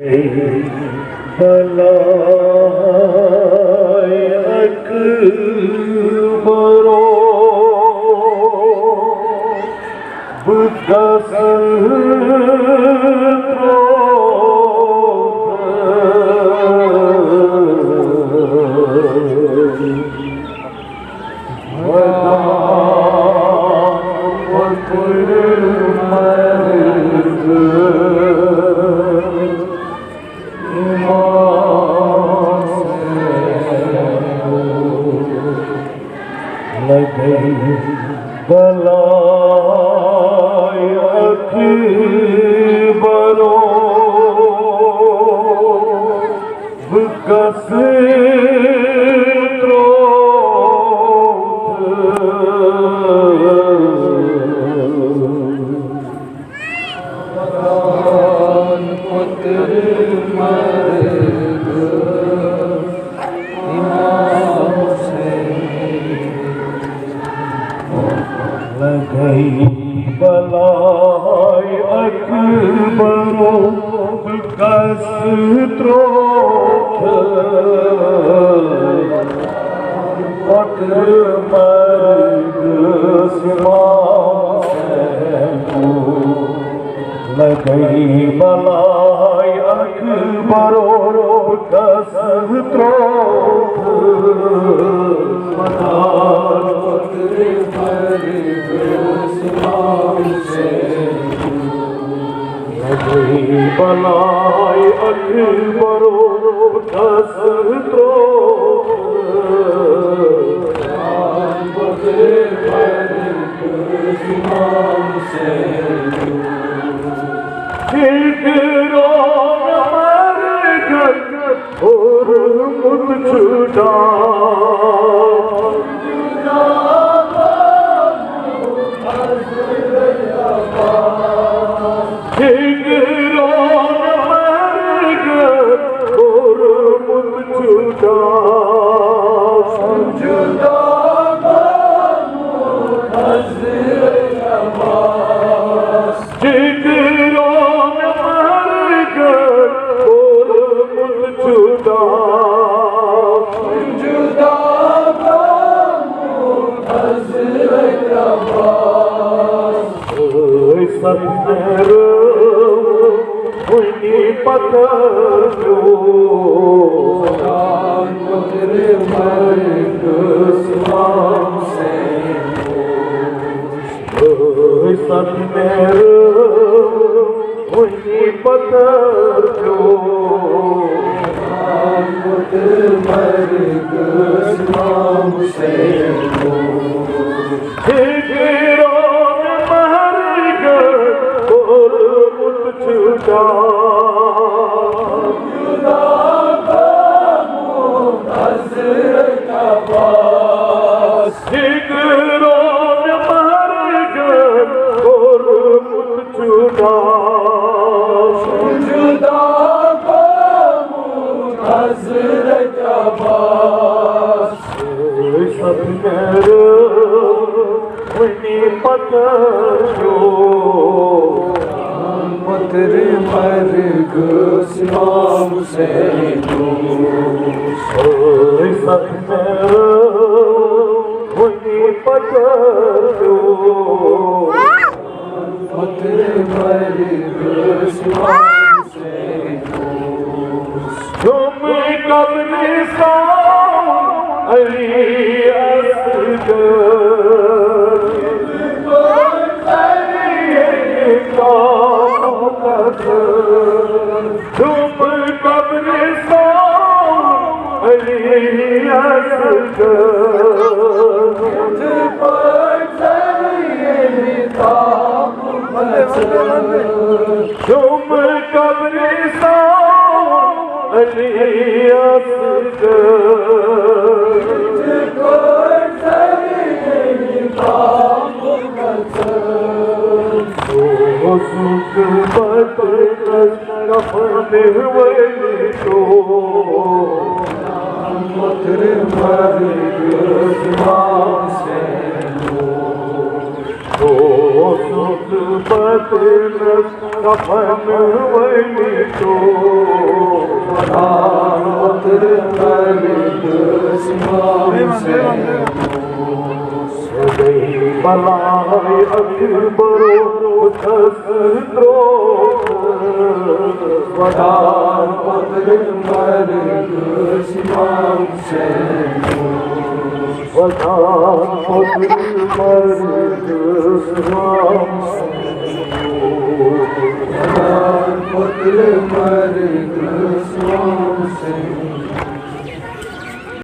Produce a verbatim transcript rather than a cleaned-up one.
بلائے اکبرو، بہٕ گژھٕ ترٛووُن۔ لگئی بلائے اکبرو، بہٕ گژھٕ ترٛووُن۔ لگئی بلائے اکبرو، بہٕ گژھٕ ترٛووُن۔ پتہٕ مرگس امام حسین کو، لگئی بلائے اکبرو، بہٕ گژھٕ ترٛووُن۔ پتہٕ مرگس امام حسین کو، لگئی بلائے اکبرو، بہٕ گژھٕ ترٛووُن۔ ہِجران مرگن کوٚرمُت چھُ ڈاکھ۔ ہِجران مرگن کوٚرمُت چھُ ڈاکھ۔ جُدا گوٚمُت حضرت عباس۔ جِگرو مےٚ مرگن کوٚرمُت جُدا۔ جُدا گوٚمُت حضرت عباس۔ ٲے ستھ مہرو وُنی پتہٕ پیوٚو۔ ٲے ستھ مہرو وُنی پتہٕ پیوٚو۔ ہِجران مرگن کوٚرمُت جُدا۔ ہِجران مرگن کوٚرمُت جُدا۔ جُدا گوٚمُت حضرت عباس۔ ستھ مہرو وُنی پتہٕ پیوٚو۔ پتہٕ مرگس امام حسین۔ ستھ مہرو وُنی پتہٕ پیوٚو۔ پتہٕ مرگس امام حسین۔ جُم قبرستان علی اصغر۔ جُم قبرستان علی اصغر۔ جُم قبرستان علی اصغر۔ اوسُکھ بدرس کفن وٲلۍ ٹوٹھ۔ بدنس کفن ؤنۍ تو، ودان اوترٕ مرد امام حسین۔ سدے بلائے اکبر تس تروت، ودان اوترٕ مرد امام حسین۔ ودان اوترٕ مرد امام حسین۔ ودان اوترٕ